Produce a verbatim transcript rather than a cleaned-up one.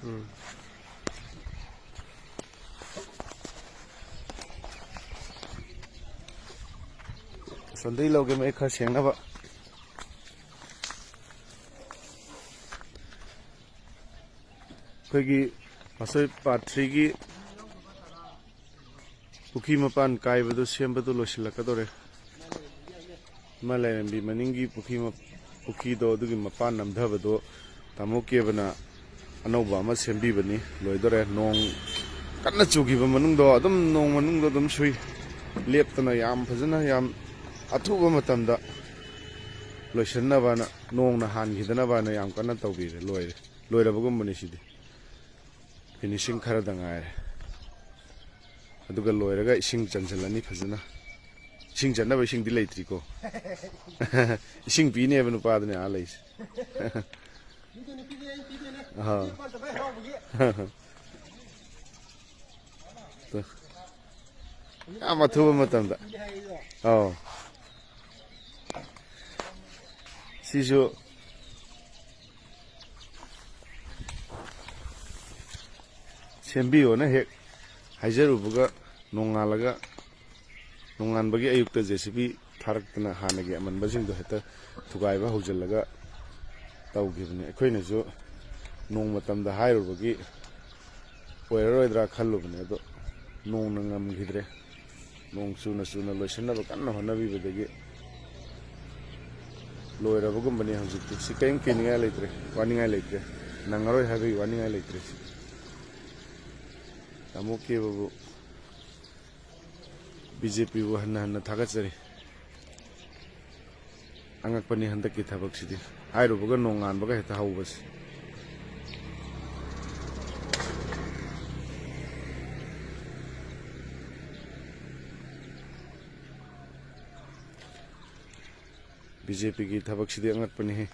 ꯎꯝ꯫ ꯑꯁꯣꯝꯗꯒꯤ ꯂꯧꯒꯦ, ꯃꯌꯦꯛ ꯈꯔ ꯁꯦꯡꯅꯕ꯫ ꯑꯩꯈꯣꯏꯒꯤ ꯃꯁꯣꯏ ꯄꯥꯔꯠ ꯊ꯭ꯔꯤꯒꯤ ꯄꯨꯈ꯭ꯔꯤ ꯃꯄꯥꯟ ꯀꯥꯏꯕꯗꯣ ꯁꯦꯝꯕꯗꯣ ꯂꯣꯏꯁꯤꯜꯂꯛꯀꯗꯧꯔꯦ꯫ ꯏꯃꯥ ꯂꯥꯏꯔꯦꯝꯕꯤ ꯃꯅꯤꯡꯒꯤ ꯄꯨꯈ꯭ꯔꯤ ꯃ-, ꯄꯨꯈ꯭ꯔꯤꯗꯣ, ꯑꯗꯨꯒꯤ ꯃꯄꯥꯟ ꯅꯝꯊꯕꯗꯣ ꯇꯥꯃꯣ ꯀꯦꯕꯅ ꯑꯅꯧꯕ ꯑꯃ ꯁꯦꯝꯕꯤꯕꯅꯤ꯫ ꯂꯣꯏꯗꯣꯔꯦ꯫ ꯅꯣꯡ ꯀꯟꯅ ꯆꯨꯈꯤꯕ ꯃꯅꯨꯡꯗꯣ, ꯑꯗꯨꯝ ꯅꯣꯡ ꯃꯅꯨꯡꯗ ꯑꯗꯨꯝ ꯁꯨꯏ꯫ ꯂꯦꯞꯇꯅ ꯌꯥꯝ ꯐꯖꯅ, ꯌꯥꯝ ꯑꯊꯨꯕ ꯃꯇꯝꯗ ꯂꯣꯏꯁꯤꯟꯅꯕꯅ, ꯅꯣꯡꯅ ꯍꯥꯟꯈꯤꯗꯅꯕꯅ ꯌꯥꯝ ꯀꯟꯅ ꯇꯧꯕꯤꯔꯦ꯫ ꯂꯣꯏꯔꯦ꯫ ꯂꯣꯏꯔꯕꯒꯨꯝꯕꯅꯤ ꯁꯤꯗꯤ꯫ ꯐꯤꯅꯤꯁꯤꯡ ꯈꯔꯗ ꯉꯥꯏꯔꯦ꯫ ꯑꯗꯨꯒ ꯂꯣꯏꯔꯒ ꯏꯁꯤꯡ ꯆꯟꯁꯤꯜꯂꯅꯤ ꯐꯖꯅ꯫ ꯏꯁꯤꯡ ꯆꯟꯅꯕ ꯏꯁꯤꯡꯗꯤ ꯂꯩꯇ꯭ꯔꯤꯀꯣ꯫ ꯏꯁꯤꯡ ꯄꯤꯅꯦꯕ ꯅꯨꯄꯥꯗꯨꯅꯦ ꯑꯥ ꯂꯩꯁꯦ꯫ ꯄꯤꯗꯣꯏꯅꯦ, ꯄꯤꯗꯣꯏꯅꯦ, ꯑꯩ ꯄꯤꯗꯣꯏꯅꯦ꯫ ꯑꯍꯥ꯫ ꯏꯆꯦ ꯄꯥꯟꯇꯕꯩ ꯍꯔꯥꯎꯕꯒꯤ꯫ ꯌꯥꯝ ꯑꯊꯨꯕ ꯃꯇꯝꯗ꯫ ꯄꯤꯒꯦ ꯍꯥꯏꯌꯦ ꯑꯩꯗꯣ꯫ ꯑꯧ꯫ ꯁꯤꯁꯨ ꯁꯦꯝꯕꯤꯌꯣꯅ ꯍꯦꯛ ꯍꯥꯏꯖꯔꯨꯕꯒ, ꯅꯣꯡꯉꯥꯜꯂꯒ, ꯅꯣꯡꯉꯥꯟꯕꯒꯤ ꯑꯌꯨꯛꯇ ꯖꯦ ꯁꯤ ꯕꯤ ꯊꯥꯔꯛꯇꯅ ꯍꯥꯟꯅꯒꯤ ꯑꯃꯟꯕꯁꯤꯡꯗꯣ ꯍꯦꯛꯇ ꯊꯨꯒꯥꯏꯕ ꯍꯧꯖꯤꯜꯂꯒ ꯇꯧꯈꯤꯕꯅꯤ꯫ ꯑꯩꯈꯣꯏꯅꯁꯨ ꯅꯣꯡ ꯃꯇꯝꯗ ꯍꯥꯏꯔꯨꯕꯒꯤ ꯑꯣꯏꯔꯔꯣꯏꯗ꯭ꯔꯥ ꯈꯜꯂꯨꯕꯅꯦ, ꯑꯗꯣ ꯅꯣꯡꯅ ꯉꯝꯈꯤꯗ꯭ꯔꯦ꯫ ꯅꯣꯡ ꯆꯨꯅ ꯆꯨꯅ ꯂꯣꯏꯁꯤꯟꯅꯕ ꯀꯟꯅ ꯍꯣꯠꯅꯕꯤꯕꯗꯒꯤ ꯂꯣꯏꯔꯕꯒꯨꯝꯕꯅꯤ ꯍꯧꯖꯤꯛꯇꯤ꯫ ꯁꯤ ꯀꯔꯤꯝ ꯀꯤꯅꯤꯡꯉꯥꯏ ꯂꯩꯇ꯭ꯔꯦ, ꯋꯥꯅꯤꯡꯉꯥꯏ ꯂꯩꯇ꯭ꯔꯦ꯫ ꯅꯪꯉꯔꯣꯏ ꯍꯥꯏꯕꯒꯤ ꯋꯥꯅꯤꯡꯉꯥꯏ ꯂꯩꯇ꯭ꯔꯦ ꯁꯤ꯫ ꯇꯥꯃꯣ ꯀꯦꯕꯕꯨ ꯕꯤ ꯖꯦ ꯄꯤꯕꯨ ꯍꯟꯅ ꯍꯟꯅ ꯊꯥꯒꯠꯆꯔꯤ꯫ ꯑꯉꯛꯄꯅꯤ ꯍꯟꯗꯛꯀꯤ ꯊꯕꯛꯁꯤꯗꯤ, ꯍꯥꯏꯔꯨꯕꯒ ꯅꯣꯡꯉꯥꯟꯕꯒ ꯍꯦꯛꯇ ꯍꯧꯕꯁꯦ꯫ ꯕꯤ ꯖꯦ ꯄꯤꯒꯤ ꯊꯕꯛꯁꯤꯗꯤ ꯑꯉꯛꯄꯅꯤꯍꯦ꯫